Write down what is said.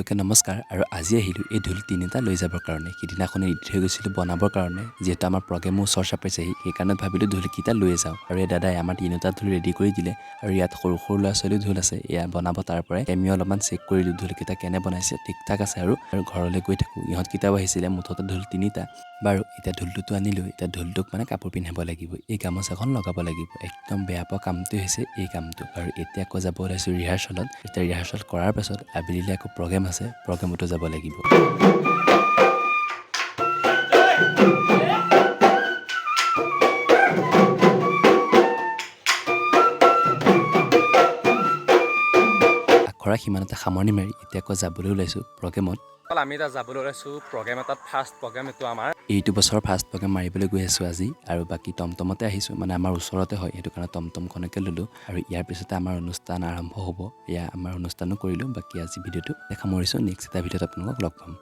সকলোকে নমস্কাৰ। আৰু আজি আহিলোঁ এই ঢোল তিনিটা লৈ যাবৰ কাৰণে। সিদিনাখনে দি থৈ গৈছিলোঁ বনাবৰ কাৰণে। যিহেতু আমাৰ প্ৰগ্ৰেমো ওচৰ চাপিছেহি, সেইকাৰণে ভাবিলোঁ ঢোলকেইটা লৈয়ে যাওঁ। আৰু এই দাদাই আমাৰ তিনিটা ঢোল ৰেডি কৰি দিলে। আৰু ইয়াত সৰু সৰু ল'ৰা ছোৱালীও ঢোল আছে, এয়া বনাব। তাৰ পৰাই আমিও অলপমান চেক কৰিলোঁ ঢোলকেইটা কেনে বনাইছে। ঠিক ঠাক আছে। আৰু আৰু ঘৰলৈ গৈ থাকোঁ। ইহঁতকেইটাও আহিছিলে। মুঠতে ঢোল তিনিটা। বাৰু, এতিয়া ঢোলটোতো আনিলোঁ। এতিয়া ঢোলটোক মানে কাপোৰ পিন্ধাব লাগিব, এই গামোচাখন লগাব লাগিব। একদম বেয়া পোৱা কামটোৱে হৈছে এই কামটো। আৰু এতিয়া আকৌ যাব ওলাইছোঁ ৰিহাৰ্চেলত। এতিয়া ৰিহাৰ্চেল কৰাৰ পাছত আবেলিলৈ আকৌ প্ৰগ্ৰেম আছে, প্ৰগ্ৰেমতো যাব লাগিব। আখৰা সিমানতে সামৰণি মাৰি এতিয়া আকৌ যাবলৈ ওলাইছোঁ প্ৰগ্ৰেমত। আমি এতিয়া যাবলৈ ওলাইছোঁ প্ৰগ্ৰেম এটাত। ফাৰ্ষ্ট প্ৰগ্ৰেম এইটো আমাৰ। এইটো বছৰৰ ফাৰ্ষ্ট প্ৰগ্ৰেম মাৰিবলৈ গৈ আছোঁ আজি। আৰু বাকী টমটমতে আহিছোঁ, মানে আমাৰ ওচৰতে হয়, সেইটো কাৰণে টমটমখনকে ল'লোঁ। আৰু ইয়াৰ পিছতে আমাৰ অনুষ্ঠান আৰম্ভ হ'ব। এয়া আমাৰ অনুষ্ঠানো কৰিলোঁ। বাকী আজি ভিডিঅ'টো সামৰিছোঁ। নেক্সট এটা ভিডিঅ'ত আপোনালোকক লগ পাম।